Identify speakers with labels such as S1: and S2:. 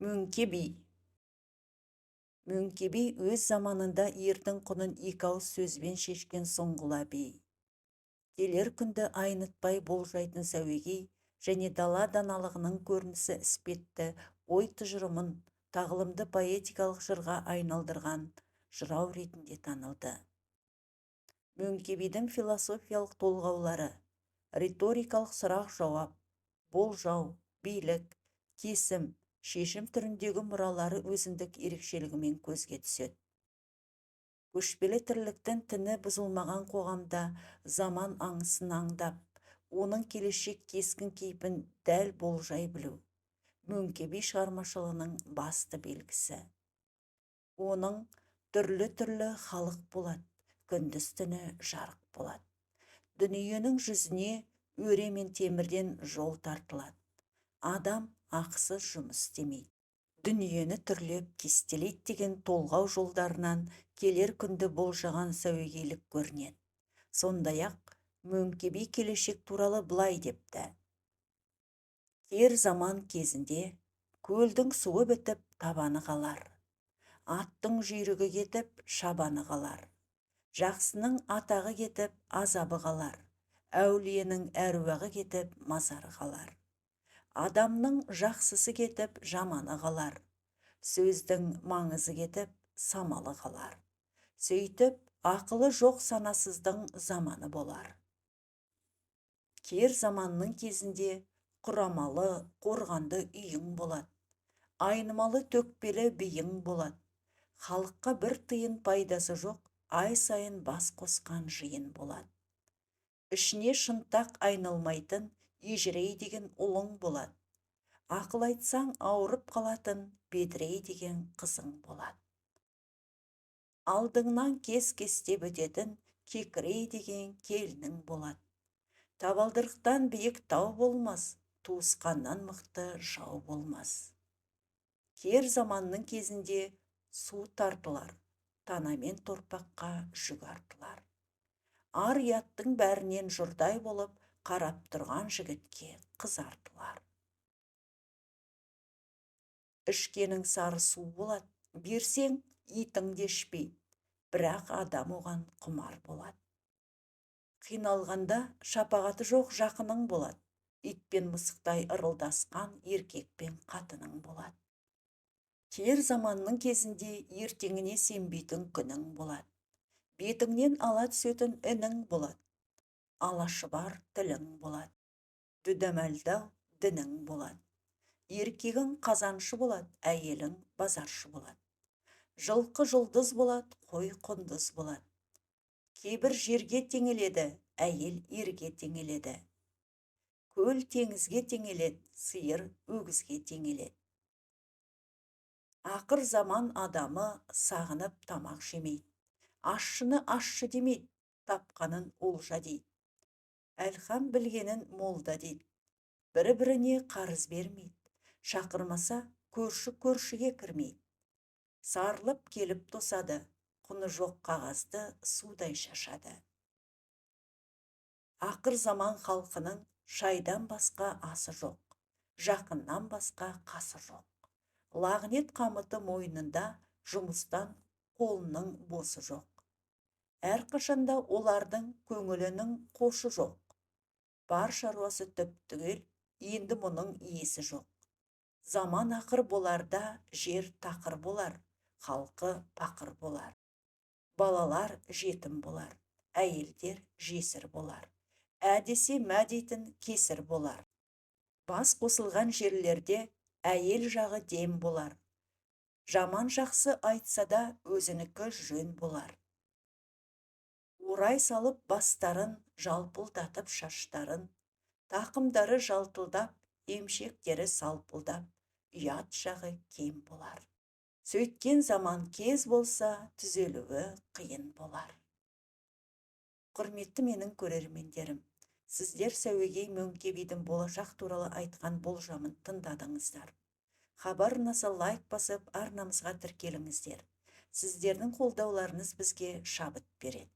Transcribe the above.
S1: Мөңке би. Мөңке би өз заманында ердің құнын екі ауыз сөзбен шешкен сұңғыла би. Келер күнді айнытпай болжайтын сәуегей және дала даналығының көрінісі іспетті ой тұжырымын тағылымды поэтикалық жырға айналдырған жырау ретінде танылды. Мөңке бидің философиялық толғаулары, риторикалық сұрақ-жауап, болжау, билік, кесім, шешім түріндегі мұралары өзіндік ерекшелігімен көзге түседі. Көшпелі тірліктің тіні бұзылмаған қоғамда заман аңысын аңдап, оның келешек кескін кейпін дәл болжай білу Мөңке би шығармашылығының басты белгісі. Оның түрлі-түрлі халық болады, күндіз-түні жарық болады. Дүниенің жүзіне өре мен темірден жол тартылады. Адам ақысыз жұмыс істемейді. Дүниені түрлеп кестелейді деген толғау жолдарынан келер күнді болжаған сәуегейлік көрінеді. Сондай-ақ Мөңке би келешек туралы былай депті. Кер заман кезінде көлдің суы бітіп табаны қалар. Аттың жүйрігі кетіп шабаны қалар. Жақсының атағы кетіп азабы қалар. Әулиенің әруағы кетіп мазары қалар. Адамның жақсысы кетіп жаманы қалар. Сөздің маңызы кетіп самалы қалар. Сөйтіп ақылы жоқ санасыздың заманы болар. Кер заманның кезінде құрамалы қорғанды үйің болады. Айнымалы төкпелі биің болады. Халыққа бір тиын пайдасы жоқ, ай сайын бас қосқан жиын болады. Ішіне шынтақ айналмайтын ежірей деген ұлың болады. Ақыл айтсаң ауырып қалатын бедірей деген қызың болады. Алдыңнан кес-кестеп өтетін кекірей деген келінің болады. Табалдырықтан биік тау болмас, туысқаннан мықты жау болмас. Кер заманның кезінде су тартылар, танамен торпаққа жүк артылар. Ар ұяттың бәрінен жұрдай болып, қарап тұрған жігітке қыз артылар. Ішкенің сары су болады, берсең итің де ішпейді, бірақ адам оған құмар болады. Қиналғанда шапағаты жоқ жақының болады, ит пен мысықтай ырылдасқан еркек пен қатының болады. Кер заманның кезінде ертеңіне сенбейтін күнің болады. Бетіңнен ала түсетін інің болады. Алашыбар тілің болады. Дүдәмәлдау дінің болады. Еркегің қазаншы болады, әйелің базаршы болады. Жылқы жұлдыз болады, қой құндыз болады. Кейбір жерге теңеледі, әйел ерге теңеледі. Көл теңізге теңеледі, сиыр өгізге теңеледі. Ақыр заман адамы сағынып тамақ жемейді. Ащыны ащы демейді, тапқанын олжа дейді. Әлхам білгенін молда дейді. Бірі-біріне қарыз бермейді. Шақырмаса көрші көршіге кірмейді. Сарылып келіп тосады, құны жоқ қағазды судай шашады. Ақыр заман халқының шайдан басқа асы жоқ, жақыннан басқа қасы жоқ. Лағнет қамыты мойнында, жұмыстан қолының босы жоқ. Әрқашанда олардың көңілінің қошы жоқ. Бар шаруасы түп-түгел, енді мұның иесі жоқ. Заман ақыр боларда жер тақыр болар, халқы пақыр болар. Балалар жетім болар, әйелдер жесір болар. Ә десе мә дейтін кесір болар. Бас қосылған жерлерде әйел жағы дем болар. Жаман жақсы айтса да өзінікі жөн болар. Орай салып бастарын, жалпылдатып шаштарын, тақымдары жалтылдап, емшектері салпылдап, ұят жағы кем болар. Сөйткен заман кез болса, түзелуі қиын болар. Құрметті менің көрермендерім, сіздер сәуегей Мөңке бидің болашақ туралы айтқан болжамын тыңдадыңыздар. Хабар ұнаса лайк басып, арнамызға тіркеліңіздер. Сіздердің қолдауларыңыз бізге шабыт береді.